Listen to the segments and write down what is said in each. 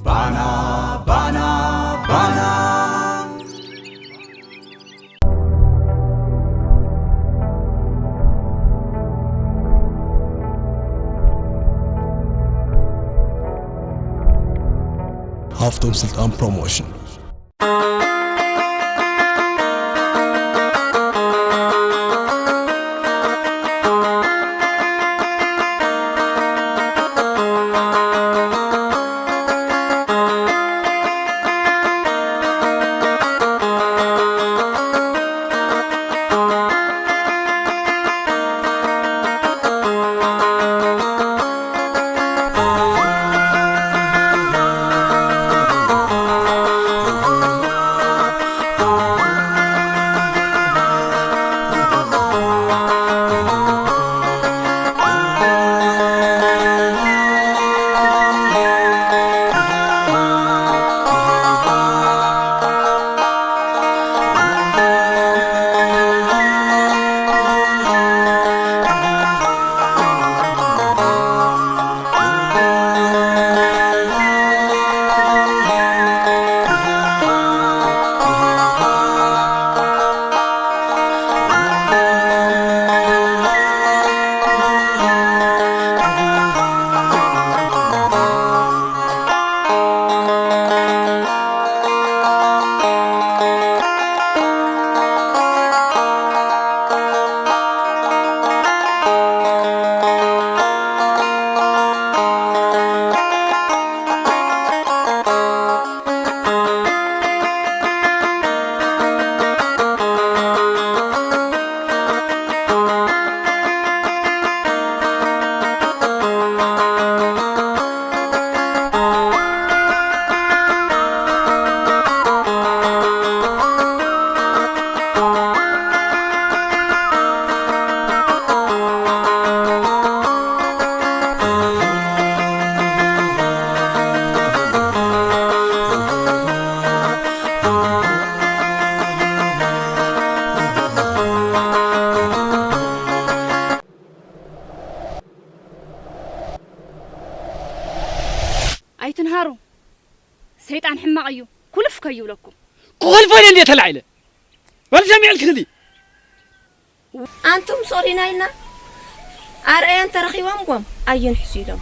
ባና ባና ባና። ሃፍቶም ስልጣን ፕሮሞሽን። ኣይትንሃሩ፣ ሰይጣን ሕማቕ እዩ፣ ኩልፍ ከይብለኩም። ክኾልፎ ኢለ እንድየ ተላዒለ። ባል ሰሚዕልኪ ክሊ። ኣንቱም ሶሪና ኢልና ኣርኣያን ተረኺቦምዎም ኣየንሕሱ ኢሎም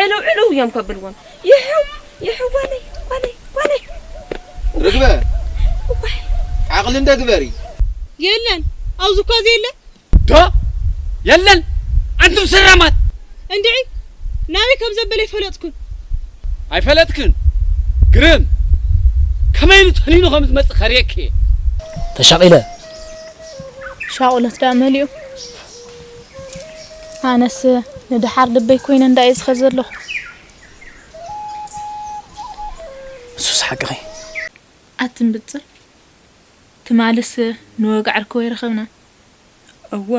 ዕልው ዕልው እዮም ከብልዎም። ይሕው፣ ይሕው፣ ጓለይ፣ ጓለይ፣ ጓለይ። ርግበ፣ እዋይ። ዓቕሊ እንደ ግበሪ። የለን፣ ኣብዚ እኳ ዘየለ። ዶ? የለን፣ ኣንቱም ሰራማት። እንድዒ፣ ናበይ ከም ዘበለ ኣይፈለጥኩን። ኣይፈለጥክን? ግርም፣ ከመይ ኢሉ ተኒኑ ከም ዝመጽእ ከርእየኪ እየ። ተሻቒለ። ሻቑለት ደኣ መሊኡ። ኣነስ ንደሓር ልበይ ኮይነ እንዳ እየ ዝኸ ዘለኹ። ንሱስ ሓቅኺ። ኣትንብጽር፣ ትማልስ ንወግዒ ዕርኪ ወይ ረኸብና። እወ፣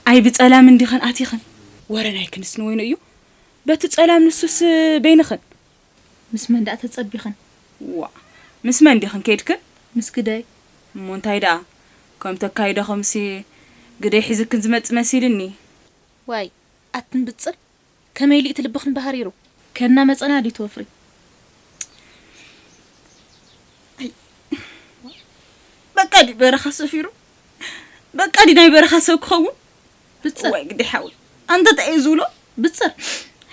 ኣይ ብጸላም እንዲኸን ኣቲኸን። ወረ ናይ ክንስ ንወይኑ እዩ። በቲ ጸላም ንሱስ በይንኸን። ምስ መን ደኣ ተጸቢኽን? ዋ፣ ምስ መን ዲኽን ከይድክን? ምስ ግደይ። እሞ እንታይ ደኣ፣ ከም ተካይዶ ከምሲ ግደይ ሒዝክን ዝመጽእ መሲልኒ። ዋይ፣ ኣትንብጽር፣ ከመይ ኢሉ እቲ ልብኽን ባህሪሩ? ከና መጸና ድዩ ትወፍሪ? ኣይ፣ በቃ ድዩ በረኻ ሰፊሩ? በቃ ድዩ ናይ በረኻ ሰብ ክኸውን? ብጽር። ወይ ግዲ ሓዊ። ኣንተ እንታይ እዩ ዝብሎ? ብጽር።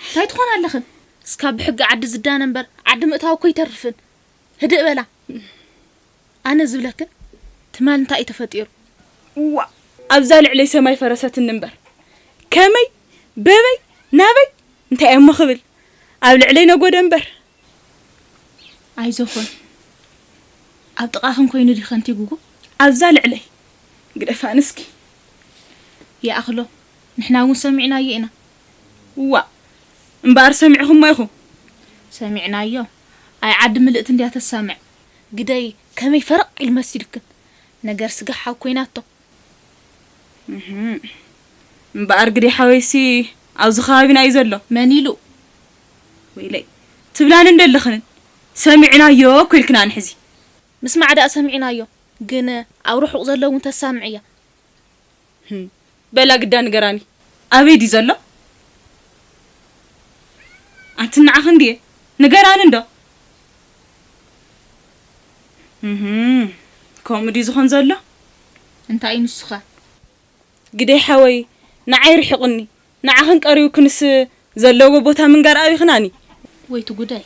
እንታይ ትኾና ኣለኽን? እስካ ብሕጊ ዓዲ ዝዳነ እምበር፣ ዓዲ ምእታው እኮ ይተርፍን። ህድእ በላ። ኣነ ዝብለክን፣ ትማል እንታይ እዩ ተፈጢሩ? ዋ፣ ኣብዛ ልዕለይ ሰማይ ፈረሰትኒ እምበር፣ ከመይ፣ በበይ፣ ናበይ፣ እንታይ እሞ ክብል፣ ኣብ ልዕለይ ነጎደ እምበር። ኣይዞኽን፣ ኣብ ጥቓኽን ኮይኑ ዲኸ እንቲጉጉ? ኣብዛ ልዕለይ፣ ግደፋ ንስኪ። ይኣኽሎ፣ ንሕና እውን ሰሚዕናዮ ኢና። ዋ፣ እምበኣር ሰሚዕኹሞ ኢኹም። ሰሚዕናዮ። ኣይ ዓዲ ምልእቲ እንድያ ተሳምዕ። ግደይ ከመይ ፈረቕ ኢሉ መሲልክን? ነገር ስጋ ሓው ኮይናቶ። እህም። እምበኣር ግደይ ሓወይሲ ኣብዚ ከባቢና እዩ ዘሎ። መን ኢሉ? ወይለይ። ትብላኒ እንደለኽንን ሰሚዕናዮ እኮ ኢልክናኒ ሕዚ። ምስማዕ ደኣ ሰሚዕናዮ፣ ግን ኣብ ርሑቕ ዘሎ እውን ተሳምዕ እያ። ህም፣ በላ ግዳ ንገራኒ። ኣበይ ድዩ ዘሎ? ኣንቲ ንዓኺ እንድየ። ንገራኒ እንዶ። እህም፣ ከምኡ ድዩ ዝኾን ዘሎ? እንታይ እዩ ንሱኸ? ግደይ ሓወይ፣ ንዓይ ርሒቑኒ። ንዓኽን ቀሪቡክንስ ዘለዎ ቦታ ምንጋር ኣቢኽናኒ። ወይቲ ጉዳይ፣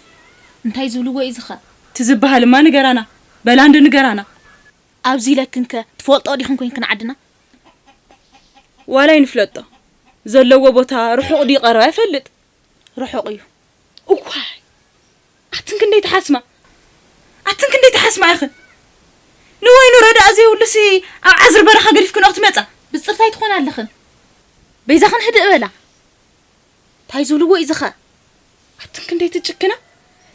እንታይ ዝብልዎ እዩ ዝኸ? እቲ ዝበሃልማ ንገራና። በላ እንዶ ንገራና። ኣብዚ ኢለክንከ ትፈልጦ ዲኽን ኮንክን ዓድና? ዋላ ይንፍለጦ። ዘለዎ ቦታ ርሑቕ ድዩ ቀረባ ይፈልጥ። ርሑቕ እዩ። እዋይ! ኣትን ክንደይ ትሓስማ? ኣትን ክንደይ ትሓስማ ኢኽን? ንወይኑ ረዳእ ዘይብሉሲ ኣብ ዓዝር በረኻ ገዲፍክንኦ ክትመጻ? ብጽርታይ ትኾና ኣለኽን። በይዛኽን ህድእ በላ። እንታይ ዝብልዎ እዩ ዝኸ? ኣትን ክንደይ ትጭክና?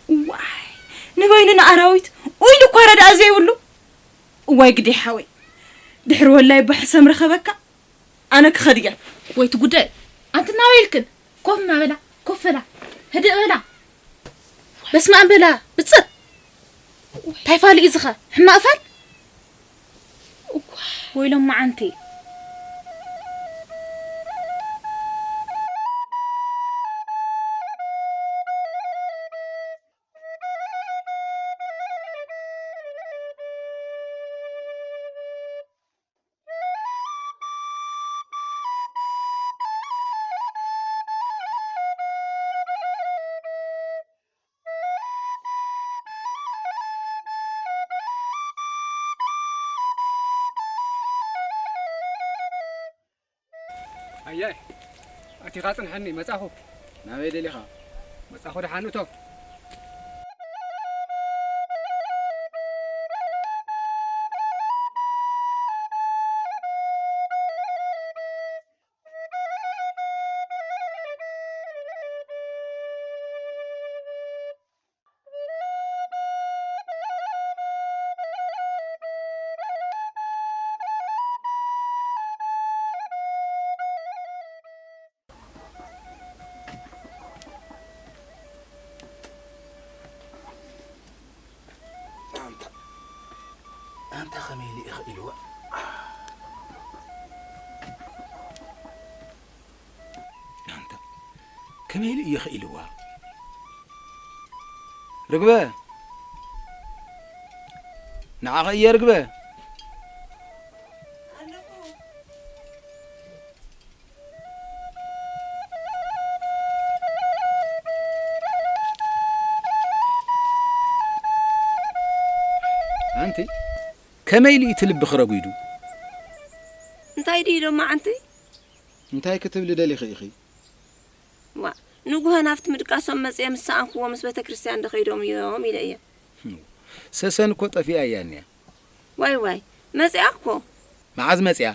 እዋይ! ንበይኑ ንኣራዊት ኡይ ኢሉ እኳ ረዳእ ዘይብሉ። እዋይ ግደይ ሓወይ! ድሕሪ ወላይ ባሕሰም ረኸበካ። ኣነ ክኸድ እየ። ወይቲ ጉዳይ! ኣንቲ ናበይ ኢልክን? ኮፍ እናበላ፣ ኮፍ በላ፣ ህድእ በላ። በስመ ኣብ በላ፣ ብጽእ። እንታይ ፋል እዩ ዝኸ? ሕማቕ ፋል? ወይሎም መዓንቲ። ኣያይ፣ ኣቲኻ ጽንሐኒ፣ መጻኹ። ናበይ ደሊኻ? መጻኹ፣ ደሓን እቶ። ኣንታ፣ ኣንታ ከመይ ኢሉ ኢኺ ኢልዋ? ኣንታ፣ ከመይ ኢሉ ኢኺ ኢልዋ? ርግበ፣ ንዓኺ እየ ርግበ። ኣንቲ፣ ከመይ ኢሉ እቲ ልብኺ ረጒዱ? እንታይ ድዩ ዶ መዓንቲ? እንታይ ክትብሊ ደሊኺ ኢኺ? ዋ፣ ንጉሆ ናብቲ ምድቃሶም መጽየ ምስ ሰኣንክዎ ምስ ቤተ ክርስቲያን ዶ ከይዶም እዮም ኢለ እየ። ሰሰን እኮ ጠፊኣ እያ እኒኣ። ዋይ ዋይ፣ መጽያ እኮ። መዓዝ መጽያ?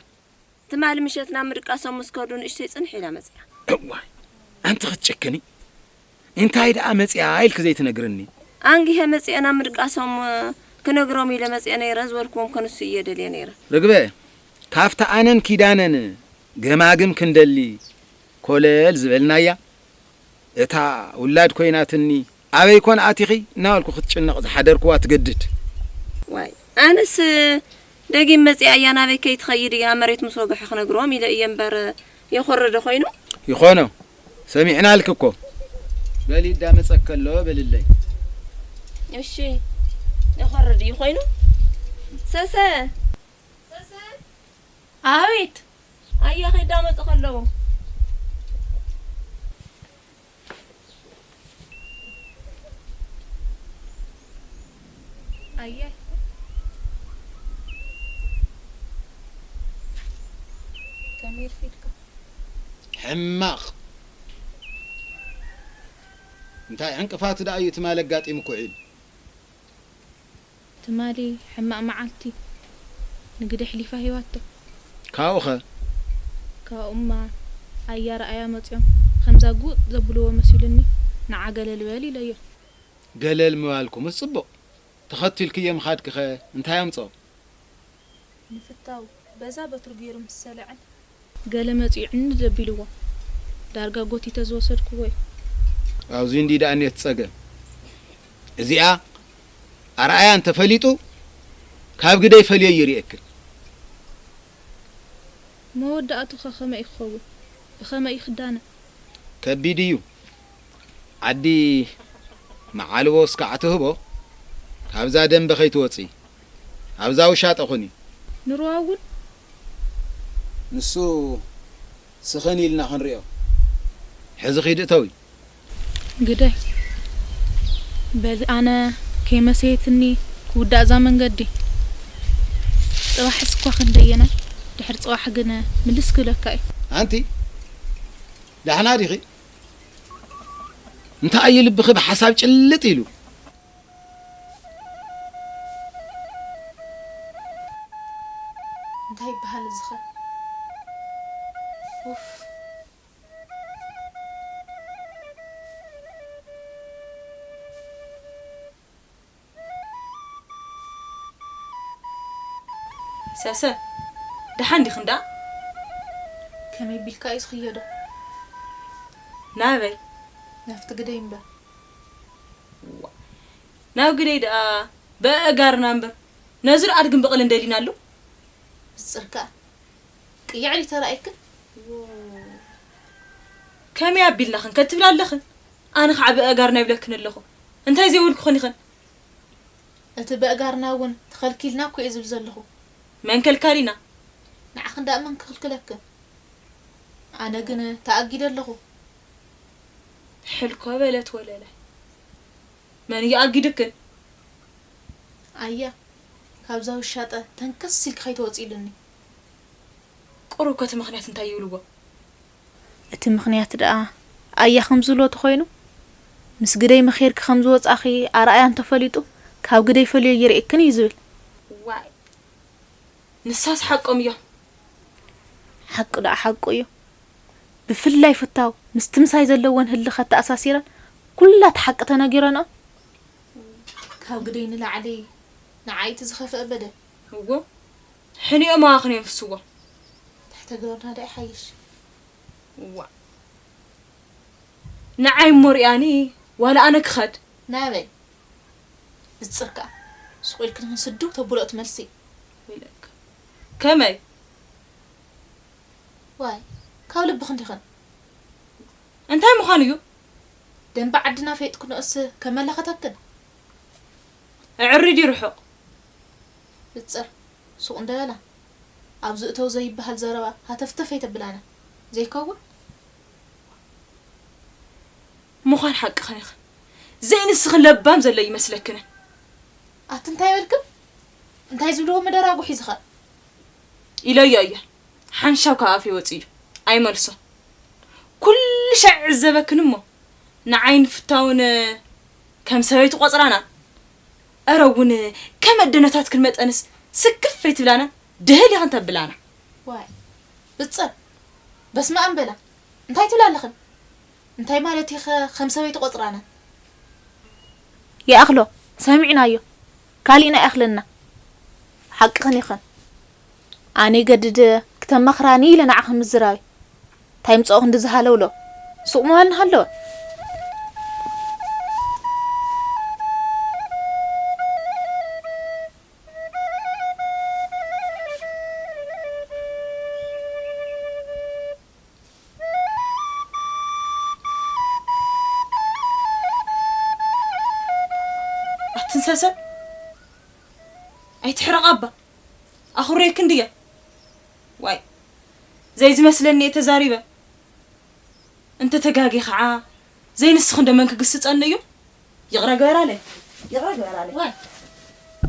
ትማሊ ምሸት ናብ ምድቃሶም ምስ ከዱ ንእሽተይ ጽንሕ ኢላ መጽያ። እዋይ፣ ኣንቲ ክትጭክኒ። እንታይ ደኣ መጽያ ኢልኪ ዘይትነግርኒ? ኣንጊሀ መጽየ ናብ ምድቃሶም ክነግሮም ኢለ መጽየ ነይረ ዝበልክዎም ከንሱ እየ ደልየ ነይረ። ርግበ፣ ካብቲ ኣነን ኪዳነን ገማግም ክንደሊ ኮለል ዝበልናያ፣ እታ ውላድ ኮይናትኒ፣ ኣበይ ኮን ኣቲኺ እናበልኩ ክትጭነቕ ዝሓደርክዋ ትገድድ። ዋይ፣ ኣነስ ደጊም መጺኣ እያ፣ ናበይ ከይትኸይድ እያ፣ መሬት ምስ ወግሐ ክነግሮም ኢለ እየ እምበር፣ የኾረደ ኮይኑ። ይኾኖ፣ ሰሚዕናልኪ እኮ። በሊ፣ እንዳመጸ ከሎ በልለይ። እሺ፣ የኾረደ እዩ ኮይኑ። ሰሰ፣ ሰሰ። ኣቤት። ኣያ ከይዳመጹ ከለዉ። ኣየ። ከመይ ርፊድካ? ሕማቕ። እንታይ ዕንቅፋት ደኣ እዩ ትማሊ ኣጋጢሙኪ ውዒሉ? ትማሊ ሕማቕ መዓልቲ ንግደ ኣሕሊፋ ሂባቶ። ካብኡኸ? ካብኡማ ኣያ ረኣያ መጺኦም ከምዛ ጉጥ ዘብልዎ መሲሉኒ ንዓ ገለል በል ኢለዮ። ገለል ምባልኩምስ ጽቡቕ። ተኸቲልክዮ ምኻድኪኸ እንታይ ኣምጽኦ? ንፍታው በዛ በትሩ ገይሩ ምስ ሰለዐን። ገለ መጺኡ ዕንድ ዘቢልዎ። ዳርጋ ጎቲተ ዝወሰድክዎ እዩ። ኣብዚ እንዲ ደኣ እኔት ጸገም። እዚኣ ኣርኣያ እንተፈሊጡ ካብ ግደይ ፈልዮ ይርእየክን። መወዳእቱኸ ከመይ ክኸውን? ብኸመይ ክዳነ? ከቢድ እዩ። ዓዲ መዓልቦ እስካዕ ትህቦ፣ ካብዛ ደንበ ከይትወጺ፣ ኣብዛ ውሻጠ ኩኒ። ንሩዋ እውን ንሱ ስኽን ኢልና ክንሪኦ። ሕዚ ኺድ እተዊ። ግደይ፣ በሊ ኣነ ከይመሰየትኒ ክውዳእ እዛ መንገዲ። ጽባሕስ እኳ ክንደየናይ፣ ድሕሪ ጽባሕ ግን ምልስ ክብለካ እዩ። ኣንቲ፣ ዳሕና ዲኺ? እንታይ እዩ ልብኺ ብሓሳብ ጭልጥ ኢሉ? እንታይ ይበሃል እዚኸ? ኡፍ። ሰሰ፣ ደሓን ዲኺ እንዳ? ከመይ ቢልካ እዩ ዝኽየዶ? ናበይ? ናብቲ ግደይ እምበር። ዋ፣ ናብ ግደይ ደኣ ብኣእጋርና እምበር፣ ነዚ ደኣ ኣድግን በቕልን ደሊናሉ? ብጽርካ ቅያዕ ተራእየክን? ከመይ ኣቢልናኽን ከትብላ ኣለኽን? ኣነ ኸዓ ብኣእጋርና ይብለክን ኣለኹ። እንታይ ዘይበልኩኽን ኢኽን? እቲ ብኣእጋርና እውን ተኸልኪልና እኮ እየ ዝብል ዘለኹ። መን ከልካሊና? ንዓኽን ደኣ መን ክኽልክለክን? ኣነ ግን ተኣጊደ ኣለኹ። ሕልኮ በለት ወለላይ። መን እዩ ኣጊዱክን? ኣያ፣ ካብዛ ውሻጠ ተንከስ ኢልኪ ከይትወጺ ኢሉኒ። ቁሩብ ከ እቲ ምኽንያት እንታይ ይብልዎ? እቲ ምኽንያት ደኣ ኣያ ከም ዝብሎ ተኾይኑ፣ ምስ ግደይ መኺርኪ ከም ዝወጻኺ ኣርኣያ እንተፈሊጡ፣ ካብ ግደይ ፈልዮ ይርእየክን እዩ ዝብል። ዋይ፣ ንሳስ ሓቆም እዮም። ሓቂ ደኣ ሓቁ እዩ። ብፍላይ ፍታው ምስቲ ምሳይ ዘለወን ህልኸት ተኣሳሲረን ኩላ እቲ ሓቂ ተነጊረንኦ። ካብ ግደይ ንላዕሊ ንዓይ እቲ ዝኸፍአ በደል። እዎ፣ ሕኒኦም ኣኽንዮም ፍስዎ። እንታይ ተገበርና ደኣ ይሓይሽ? እዋ። ንዓይ እሞ ሪኣኒ፣ ዋላ ኣነ ክኸድ። ናበይ? ብጽር ከኣ። ስቕ ኢልክን ስዱብ ተብሎ እቲ መልሲ። ኢለካ። ከመይ? ዋይ፣ ካብ ልብኽን ዲኽን? እንታይ ምዃኑ እዩ? ደንበ ዓድና ፈይጥክንኦስ ከመለኸተክን? ኣዕርዲ ርሑቕ። ብጽር፣ ሱቕ እንደ በላ፣ ኣብዚ እተው ዘይበሃል ዘረባ ሃተፍተፍ ኣይተብላና። ዘይከውን? ምዃን ሓቅኽን ኢኽን። ዘይንስኽን ለባም ዘሎ ይመስለክንን። ኣቲ እንታይ በልክን? እንታይ ዝብልዎ መደራጉ ሒዝኻ? ኢለዮ እየ። ሓንሻብ ካብ ኣፈይ ወጺኡ እዩ። ኣይመልሶ። ኩሉ ሻዕ ይዕዘበክን እሞ፣ ንዓይን ፍታውን ከም ሰበይቲ ቆጽራና። እረ እውን ከም ኣደነታትክን መጠንስ ስክፍ ኣይትብላና፣ ድህል ኢኽን ተብላና። ዋይ፣ ብጽር፣ በስመ ኣብ በላ። እንታይ ትብላ ኣለኽን? እንታይ ማለት ኢኸ ከም ሰበይቲ ቆጽራና? ይኣኽሎ፣ ሰሚዕናዮ። ካሊእና ይኣኽለና። ሓቅኽን ኢኽን። ኣነ ይገድድ ክተማኽራኒ ኢለ ንዓኽን ምዝራበይ። እንታይ ምጽኦ ክንዲ ዝሃለውሎ። ሱቕ ምባል ንሃለወ። ኣትንሰሰ ኣይትሕረቕ ኣባ። ኣኹሬክን ድየ? ዋይ፣ ዘይዝመስለኒ እየ ተዛሪበ። እንተ ተጋጌ ኸዓ ዘይንስኽን ዶ መን ክግስጸኒ እዩ? ይቕረ ግበራለይ። ይቕረ ግበራለይ። ዋይ፣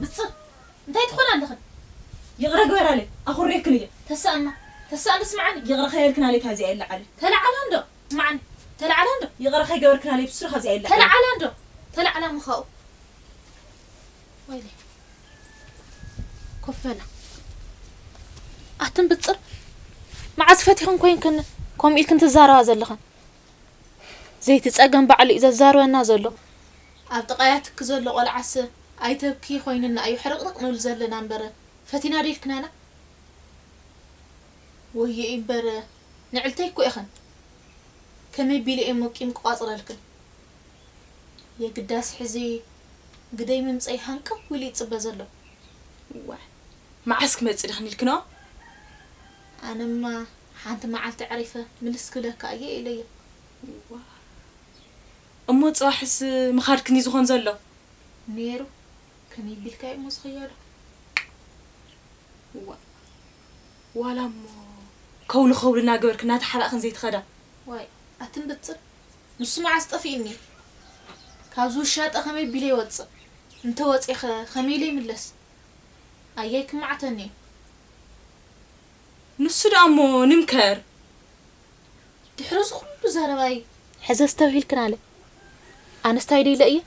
ብጽእ፣ እንታይ ትኾና ኣለኽን? ይቕረ ግበራለይ። ኣኹሬክን እየ። ተሳእና፣ ተሳእኒ ስምዓኒ። ይቕረ ከየልክናለይ ታዚኣ የለዓለ። ተለዓላ እንዶ፣ ስምዓኒ። ተለዓላ እንዶ። ይቕረ ከይገበርክናለይ ብስሩ ካብዚኣ የለዓለ። ተለዓላ እንዶ። ተለዓላ ምኻኡ። ወይለይ። ኮፍ በላ። ኣትን ብጽር። መዓስ ፈቲኽን ኮይንክን ከምኡ ኢልክን ትዛረባ ዘለኽን? ዘይቲ ጸገም ባዕሉ እዩ ዘዛርበና ዘሎ። ኣብ ጥቓያትኪ ዘሎ ቆልዓስ ኣይተብኪ ኮይንና እዩ ሕርቕርቕ ንብል ዘለና እምበር፣ ፈቲና ዶ ኢልክናና? ወዮ እምበር፣ ንዕልተይ እኮ ኢኽን። ከመይ ቢለ እየ ሞቂም ክቋጽረልክን? የግዳስ ሕዚ ግደይ ምምጸይ ሃንቀው ኢሉ ይጽበ ዘሎ። እዋ፣ መዓስ ክመጽእ ድኽን ኢልክኖ? ኣነማ ሓንቲ መዓልቲ ዕሪፈ ምልስ ክብለካ እየ ኢለዮ። እዋ፣ እሞ ጽባሕስ ምኻድክን እዩ ዝኾን ዘሎ? ነይሩ። ከመይ ቢልካ እዩ እሞ ዝኽየዶ? ዋ-፣ ዋላ እሞ ከውሊ ከውሊ እናገበርክ እናተሓባእክን ዘይትኸዳ? ዋይ፣ ኣትን ብጽር። ንሱ መዓስ ጠፊእኒ? ካብዚ ውሻጠ ከመይ ቢለ ይወጽእ? እንተ ወጺኸ ከመይ ኢለ ይምለስ? ኣያይ ክመዓተኒ እዩ። ንሱ ደኣ እሞ ንምከር። ድሕሪ እዚ ኩሉ ዘረባይ ሕዘ ስተብሂልክን ኣለ። ኣነስ ታይ ደይለ እየ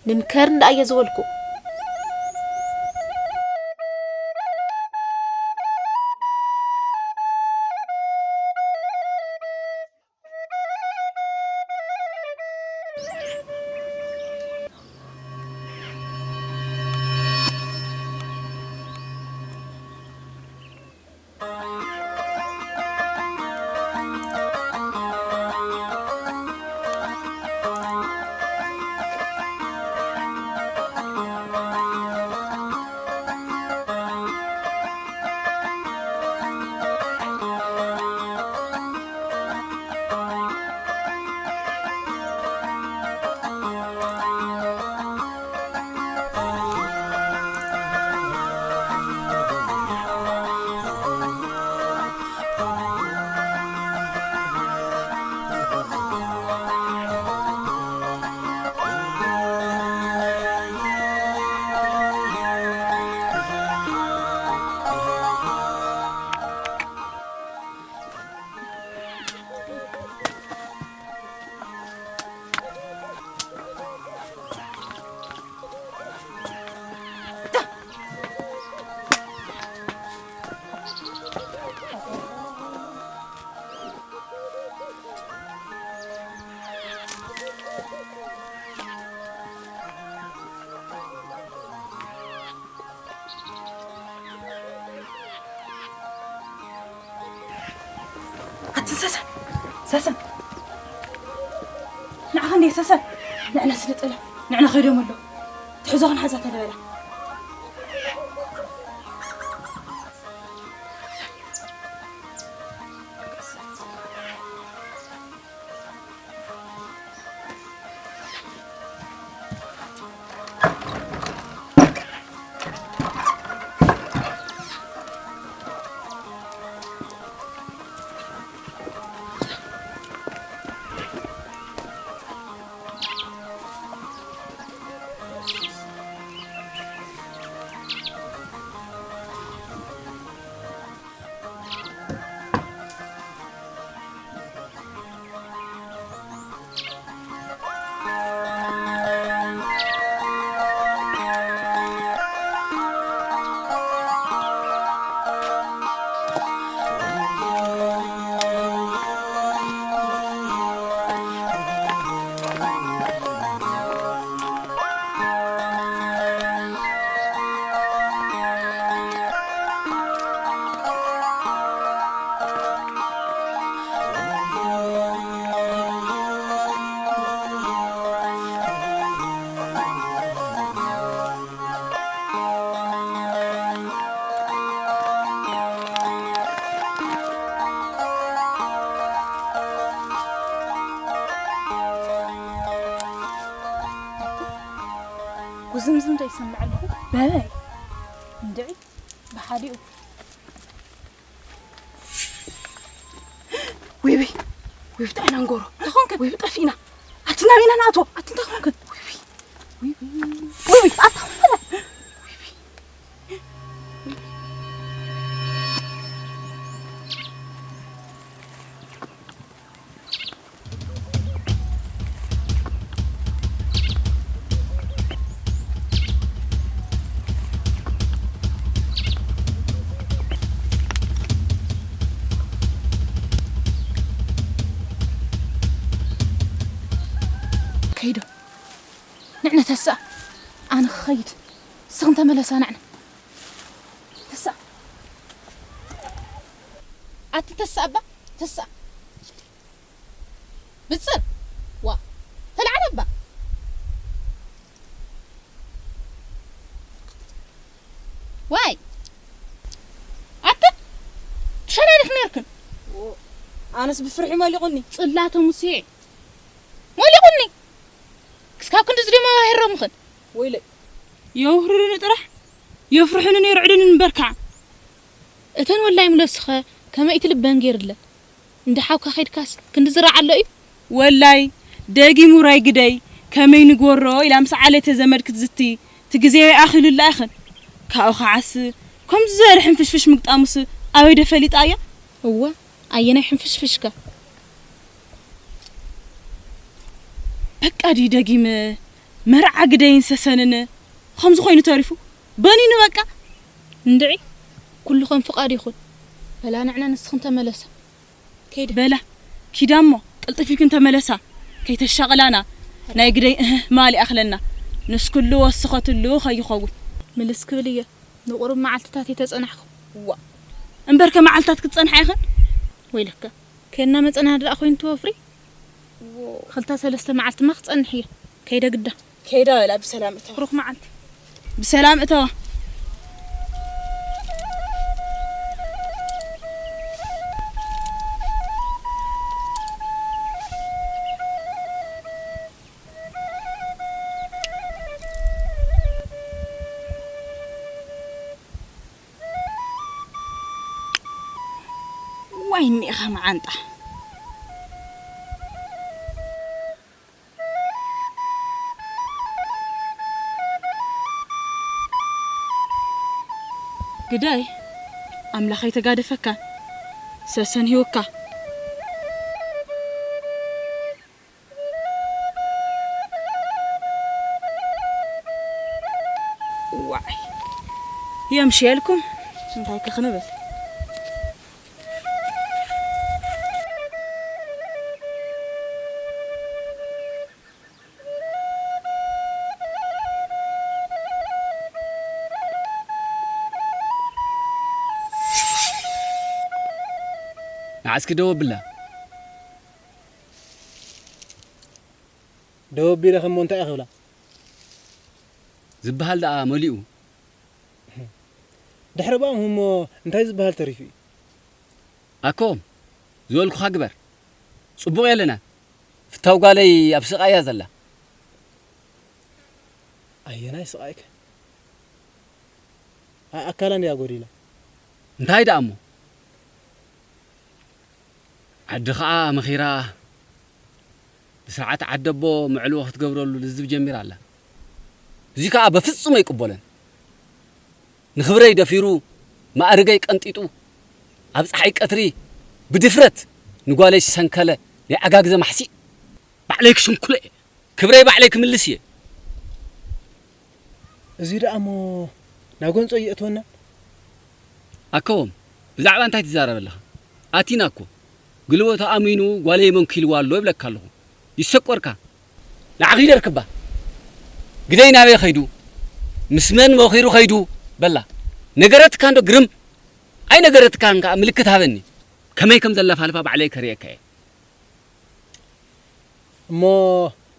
ንምከር እንዳ እየ ዝበልኩ። ኣትን ሰሰን፣ ሰሰን። ንዓኻ እንዴ ሰሰን? ንዕና ስለ ጥላ፣ ንዕና ከይዶም ኣሎ። ትሕዞ ክንሓዛ ተለበላ። ጉዝምዝም ዶ ይሰምዕ ኣለኹ? በበይ? እንድዒ፣ ብሓዲኡ። ውይ፣ ውይ፣ ውይ፣ ብጣዕና ንጎሮ። እንታይ ኾንክን? ውይ፣ ጠፊእና። ኣቲ ናበይ ኢና ንኣትዎ? ኣቲ እንታይ ኾንክን? ውይ፣ ውይ፣ ውይ፣ ውይ፣ ኣታ ኾንክን? ከይዶ። ንዕነ ተስኣ። ኣነ ክኸይድ። ንስኽን ተመለሳ ንዕነ። ተስኣ። ኣቲ ተስኣ እባ፣ ተስኣ። ብጽር። ዋ። ተልዓል እባ። ዋይ። ኣቲ ትሸናኒኽ ነርክን። ኣነስ ብፍርሒ መሊቑኒ። ጽላተ ሙሴ። መሊቑኒ። ካብ ክንዲ ዝደማ ሄሮምኽን። ወይለይ። የውህሩኒ ጥራሕ፣ የፍርሑንን የርዕዱንን እምበር ከዓ። እተን ወላይ ምለስኸ ከመይ ትልበን ገይርለን። እንደ ሓውካ ኸይድካስ ክንዲ ዝረዓ ኣሎ እዩ። ወላይ፣ ደጊሙ ራይ ግደይ፣ ከመይ ንጎሮ ኢላ ምስ ዓለተ ዘመድ ክትዝቲ፣ እቲ ግዜ ወይ ኣኺሉላ ኢኽን። ካብኡ ኸዓስ፣ ከምዚ ዝበለ ሕንፍሽፍሽ ምግጣሙስ ኣበይ ዶ ፈሊጣ እያ? እወ፣ ኣየናይ ሕንፍሽፍሽከ? በቃ ድዩ ደጊም መርዓ ግደይን ሰሰንን ከምዚ ኮይኑ ተሪፉ? በኒኑ በቃ። እንድዒ፣ ኩሉ ከም ፍቓድ ይኹን። በላ ንዕና ንስኽን ተመለሳ። ከይደ። በላ፣ ኪዳ እሞ፣ ቅልጥፍ ኢልክን ተመለሳ። ከይተሻቕላና፣ ናይ ግደይ እህ ማል ይኣኽለና። ንስክሉ ወስኸትሉ ከይኸውን። ምልስ ክብል እየ። ንቑሩብ መዓልትታት እየ ተጸናሕኩ። ዋ። እምበርከ መዓልትታት ክትጸንሓ ኢኽን? ወይለከ። ከና መጸና ደኣ ኮይኑ ትወፍሪ? ዎ። ክልተ ሰለስተ መዓልትማ ክጸንሕ እየ። ከይደ ግዳ። ከይዳ በላ ብሰላም እተዋ። ብሩኽ መዓልቲ። ብሰላም እተዋ። ዋይ እኒኻ መዓንጣ። ግዳይ ኣምላኽ ኣይተጋደፈካ፣ ሰሰን ሂወካ። ዋይ፣ የምሽየልኩም። እንታይ ከ ክንብል? ንዓስኪ ደው ኣብላ። ደው ኣቢለ ከሞ እንታይ እየ ክብላ? ዝበሃል ደኣ መሊኡ። ድሕሪ ብኣም ህሞ እንታይ ዝበሃል ተሪፉ እዩ? ኣኮ፣ ዝበልኩኻ ግበር። ጽቡቕ የለና። ፍታው ጓለይ ኣብ ስቓይ እያ ዘላ። ኣየናይ ስቓይከ? ኣ-፣ ኣካላን እያ ጎዲላ። እንታይ ደኣ እሞ? ዓዲ ኸኣ መኺራ፣ ብስርዓት ዓደቦ መዕልቦ ክትገብረሉ ልዝብ ጀሚራ ኣላ። እዚ ከኣ በፍጹም ኣይቅበሎን። ንኽብረይ ደፊሩ፣ ማእርገይ ቀንጢጡ፣ ኣብ ጸሓይ ቀትሪ ብድፍረት ንጓለይ ዝሰንከለ ናይ ኣጋግዘ ማሕሲእ ባዕለይ ክሽንኩሎ እየ። ክብረይ ባዕለይ ክምልስ እየ። እዚ ደኣ እሞ ናብ ጎንጾ ይእትወና? ኣከቦም፣ ብዛዕባ እንታይ ትዛረብ ኣለኻ? ኣቲና እኮ፣ ግልቦ ተኣሚኑ ጓለይ መንኪልዋ ኣሎ ይብለካ ኣለኹ። ይሰቆርካ። ንዓኺ ይደርክባ። ግደይ ናበይ ኸይዱ? ምስ መን መኺሩ ኸይዱ? በላ። ነገረትካ እንዶ ግርም። ኣይነገረትካን ከኣ ምልክት ሃበኒ። ከመይ ከም ዘላፋልፋ ባዕለይ ከርእየካ እየ። እሞ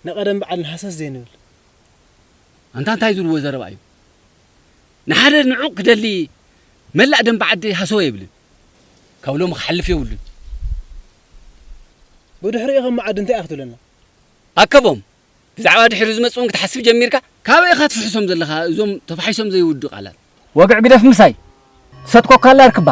ንቐደም በዓል ንሃሰስ ዘይንብል? ኣንታ እንታይ ዝብልዎ ዘረባ እዩ? ንሓደ ንዑቕ ክደሊ መላእ ደንበ ዓዲ ሃሰው የብልን። ካብ ሎሚ ክሓልፍ የብሉን። ብድሕሪኡ ከም መዓዲ እንታይ ኢኻ ክትብለና? ኣከቦም፣ ብዛዕባ ድሕሪ ዝመጽኡን ክትሓስብ ጀሚርካ? ካበይ ኢኻ ትፍሕሶም ዘለኻ እዞም ተፋሒሶም ዘይውዱ ቃላት? ወግዕ ግደፍ ምሳይ። ትሰትኮካ ኣላ ርክባ።